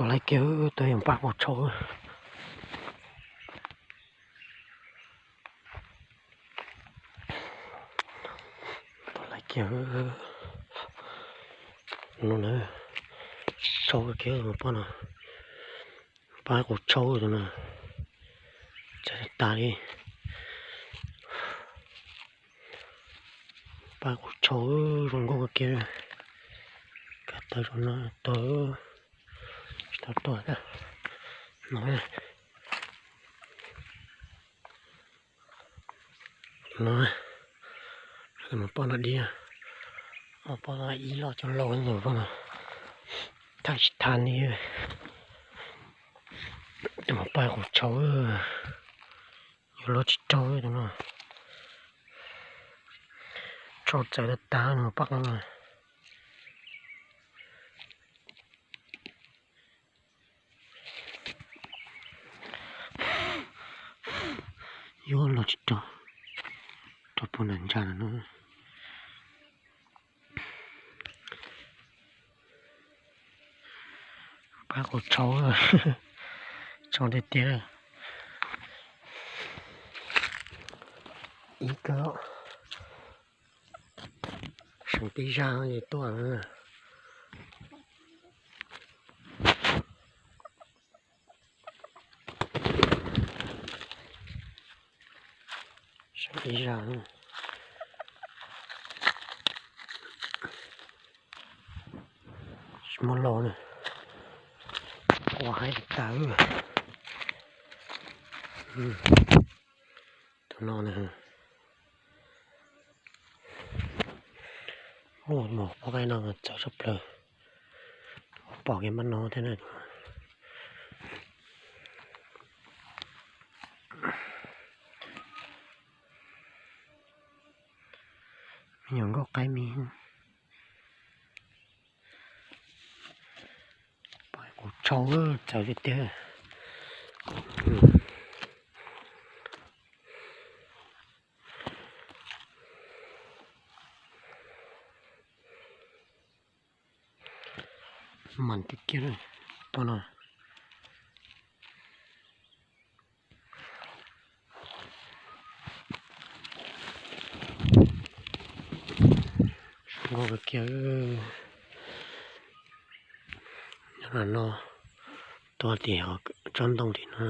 Tus laiv kiag, tus yog paj qaum tshau. Tus laiv kiag no na, tshau kiag paj no, paj qaum tshau tus no, txawv tas li. Paj qaum tshau zoo nkauj kiag, kav tawv rau no tau, tsis tau tuaj no. No, mus poj no dib, poj no ib loj cov laus no, thaj tsis thaj li. Mus paj qaum tshau, yuav luag tsis raug tus no, tshau txawv tag tag no paj no. Yuav luag tsis raug, rau puag nram ntsa no. Paj qaum tshau, tshau tiag tiag. Ib kawg, seem tib zaj tuaj. Seem tib zaj, tsis muaj laus na, qua haib tas. Tus no na, mus poj qaib no mas txawv tshaj plaws, pom kev npaj no thiab na. Me nyuam nkauj qaib me. Paj qaum tshau txawv tiag tiag. Mas tiag kiag poj no. Zoo nkauj kawg kiag. Nyob no, tuaj tim tsob ntoo tim no.